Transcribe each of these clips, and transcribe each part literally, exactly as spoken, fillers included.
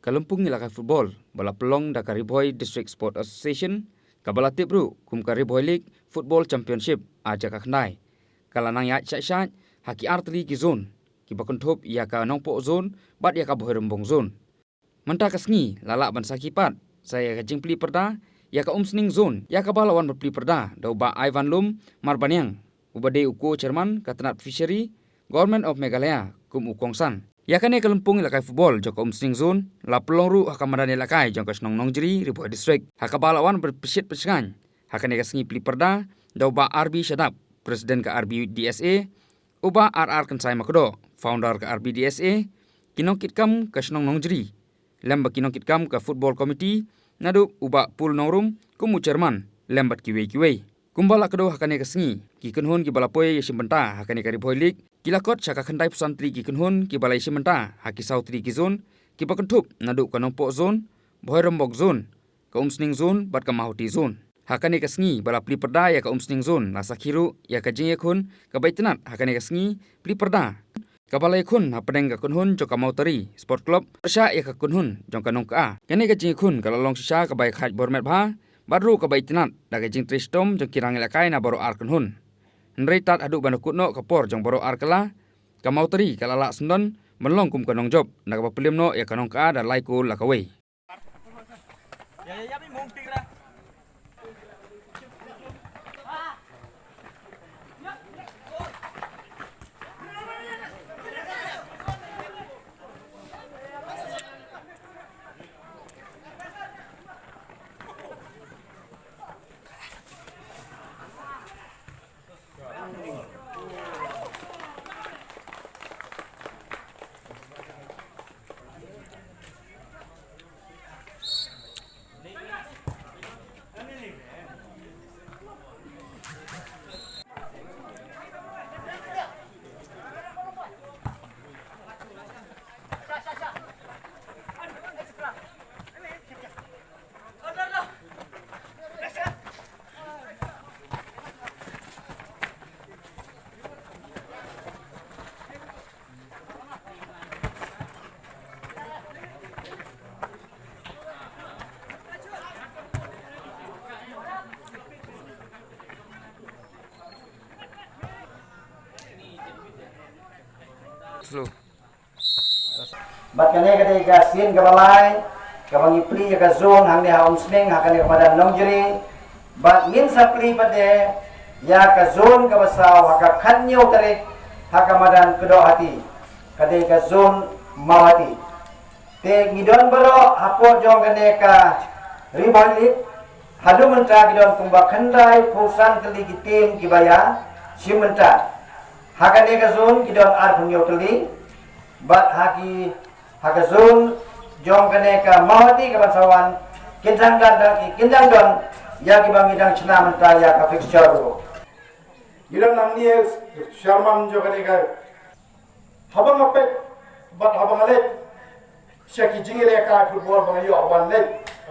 Ka lympung ïalehkai football ba la pynlong da ka Ri Bhoi District Sport Association, kaba la tip ruh kum ka Ri Bhoi League Football Championship ar hajar khyndai, ka la nang ïaid shai shai ha ki artylli ki zone kiba kynthup ïa ka Nongpoh Zone bad ïa ka Bhoirymbong Zone. Mynta ka sngi la lah ban sakhi pat sa ïa ka jingplie pyrda ïa ka Umsning Zone, ïa kaba la wan ban plie pyrda da u Bah Ivan Lum Marbaniang, uba dei u co-chairman ka tnat Fishery, Government of Meghalaya, kum u kongsan. Ïa kane ka lympung ïalehkai football jong ka Umsning Zone la pynlong ruh ha ka madan ïalehkai jong ka shnong Nongjri, Ri Bhoi District, ha kaba la wan ban pynshit pynshngaiñ ha kane ka sngi plie pyrda da u Bah R B Shadap, President ka R B D S A, u Bah R R Kynsai Makdoh, founder ka R B D S A, ki nongkitkam ka shnong Nongjri, lem bad ki nongkitkam ka Football Committee, naduh u Bah Pul Nongrum kum u chairman, lem bad kiwei kiwei. Kumba la kdew ha kane ka sngi, ki kynhun kiba la poi ïashim bynta ha kane ka Ri Bhoi League ki la kot sha ka khyndai phew san tylli ki kynhun kiba la ïashim bynta ha ki saw tylli ki zone kiba kynthup naduh ka Nongpoh Zone, Bhoirymbong Zone, ka Umsning Zone bad ka Mawhati Zone. Ha kane ka sngi ba la plie pyrda ïa ka Umsning Zone, la sakhi ruh ïa ka jingïakhun kaba itynnad ha kane ka sngi plie pyrda, kaba la ïakhun hapdeng ka kynhun jong ka Mawtari Sport Club pyrshah ïa ka kynhun jong ka Nongkha. Kane ka jingïakhun ka la long shisha kaba ïakhaid bor met bha bad ruh kaba itynnad da ka jingtrei shitom jong ki nongïalehkai na baroh ar kynhun. Hynrei tad haduh ban da kut noh ka por jong baroh ar kylla, ka Mawtari ka la lah syndon ban long kum ka nongjop, na kaba pynlem noh ïa ka Nongkha da lai kol la kawei. Slow. Bad kane ka dei ka sien kaba lai kaba ngi plie ïa ka zone hangne ha Umsning, ha kane ka madan Nongjri. Bad ngin sa plie pat de ïa ka zone kaba saw ha ka khathynñiew tarik ha ka madan Kdohati, ka dei ka zone Mawhati. Te ngi don baroh hapoh jong kane ka Ri Bhoi League, haduh mynta ki don kumba khyndai phew san tylli ki team kiba ïashim bynta ha kane ka zone. Ki don arphew hynñiew tylli. Bad ha ki, ha ka zone jong kane ka Mawhati kaban sa wan, kin dang don, kin dang don ïa kiba ngi dang shna mynta ïa ka fixture ruh. Ngi don hangne, chairman jong kane ka, haba nga peit bad haba nga leit sha ki jingïalehkai football ba nga ïoh ban leit,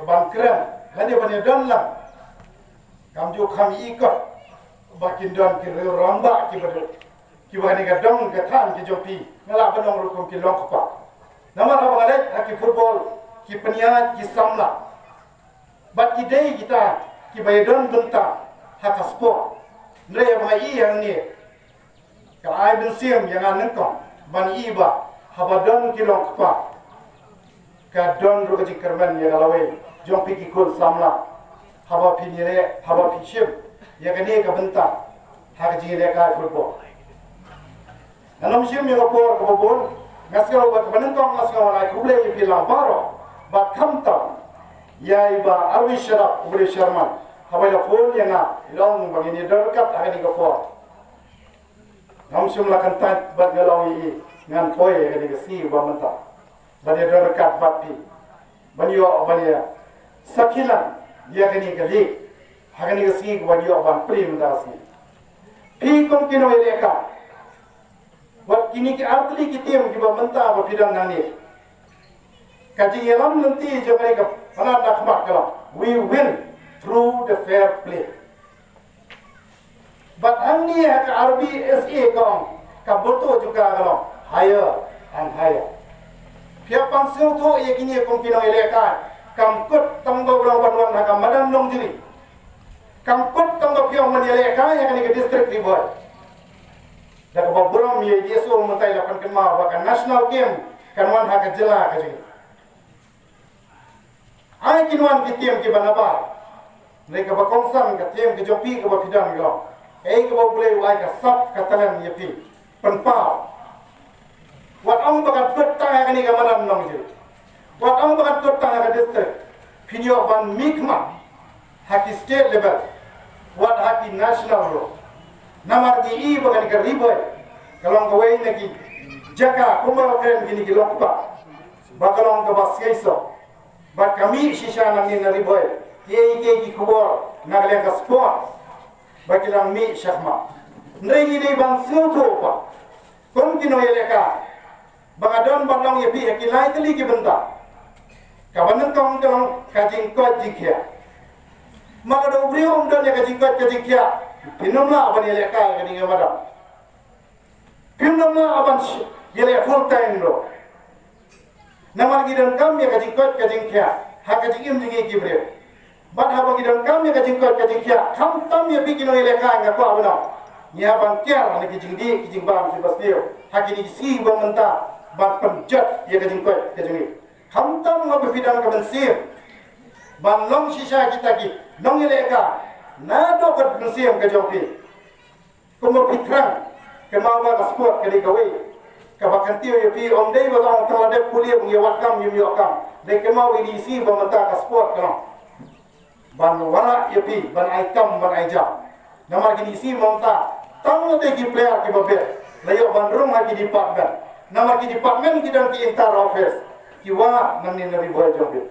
ban kren lane ban ïadon lang, kam ju kham ïohi kot ba kin don ki rangbah kiba duk, kiba kane ka dong ka thaiñ ka jong phi, nga lah ban ong ruh kum ki longkpa. Namar haba nga leit ha ki football, ki pynïaid ki samla bad ki dei kita kiba ïadon bynta ha ka sport. Hynrei haba nga ïohi hangne, ka ai mynsiem ïa nga nyngkong ban ïohi ba haba don ki longkpa, ka don ruh ka jingkyrmen ïa ka lawei jong phi ki khun samla haba phin ïaleh, haba phi shim ïa kane ka bynta ha ka jingïalehkai football. Ngan ym shim ïa ka por kaba bun, nga sngew ba kaba nyngkong nga sngew ban ai khublei ïa phi lang baroh, bad khamtam ïa i Bah Arvind Sharaf uba dei chairman, haba i la phone ïa nga, i la ong ba ngin ïa don ryngkat ha kane ka por. Ngam shym la kyntait bad nga la ong ïa i, ngan poi ha kane ka sngi ba mynta ban ïa don ryngkat bad phi, ban ïoh ban ïa sakhi lang ïa kane ka league ha kane ka sngi, ban ïoh ban plie mynta ka sngi. Phi kum ki nongïalehkai, wat kine ki artylli ki team kiba mynta ba phi don hangne, ka jingïalam lynti jong kane ka Pynat Nakhmat ka long, we win through the fair play. Bad hangne ha ka R B S A ka ong, ka motto jong ka ka long higher and higher. Ïa ban sngewthuh ïa kine kum ki nongïalehkai. Kam kut tang ba u long ban wan ha ka madan Nongjri. Kam kut tang ba phi ong ban ïalehkai ha kane ka district Ri Bhoi. Da kaba burom ïa i D S O mynta i la pynkynmaw ba ka national game kan wan ha ka jylla ka jong ngi. Ai kin wan ki team kiba nabar. Hynrei kaba kongsan ka team ka jong phi kaba phi don ka long, ei kaba U Blei u ai ka sap ka talent ïa phi. Pynpaw. Wat ong ba kan kut tang ha kane ka madan Nongjri. Wat ong ba kan kut tang ha ka district. Phin ïoh ban mih khmat ha ki state level, wat ha ki national ruh. Namar ngi i ba kane ka Ri Bhoi ka long kawei na ki jaka kumba la kren kine ki lok ba, ba ka long kaba sngewsih. Bad ka mih shisha nangne na Ri Bhoi, kiei kiei ki khubor na ka liang ka sport ba ki la mih shakhmat. Hynrei ngi dei ban sngewthuh ba kum ki nongïalehkai, ba nga don ban ong ïa phi ha ki lai tylli ki bynta. Kaba nyngkong ka long ka jingkoit jingkhiah. Ma lada u briew um don ïa ka jingkoit ka jingkhiah, phim lah ban ïalehkai ha kane ka madan. Phim lah ban ïaleh full time ruh. Namar ngi donkam ïa ka jingkoit ka jingkhiah ha ka jingim jong ngi ki briew. Bad haba ngi donkam ïa ka jingkoit ka jingkhiah, khamtam ïa phi ki nongïalehkai, nga kwah ban ong, ngi hap ban kiar na ki jingdih ki jingbam kiba sniew ha kine ki sngi ba mynta ban pynjot ïa ka jingkoit ka jong ngi. Khamtam haba phi don ka mynsiem ban long shisha kita ki nongïalehkai, naduh ka mynsiem ka jong phi. Kumba phi thrang, kynmaw ba ka sport ka dei kawei kaba kyntiew ïa phi. Ym dei ba tang la dep pule, ym ïa wad kam, ym ïoh kam. Dei kynmaw ïa D C ba mynta ka sport ka long ban wanrah ïa phi ban ai kam ban ai jam. Namar ki D C mynta tang la dei ki player kiba bit, la ïoh ban rung ha ki department. Namar ki department ki don ki inter office, ki wad nangne na Ri Bhoi jong phi.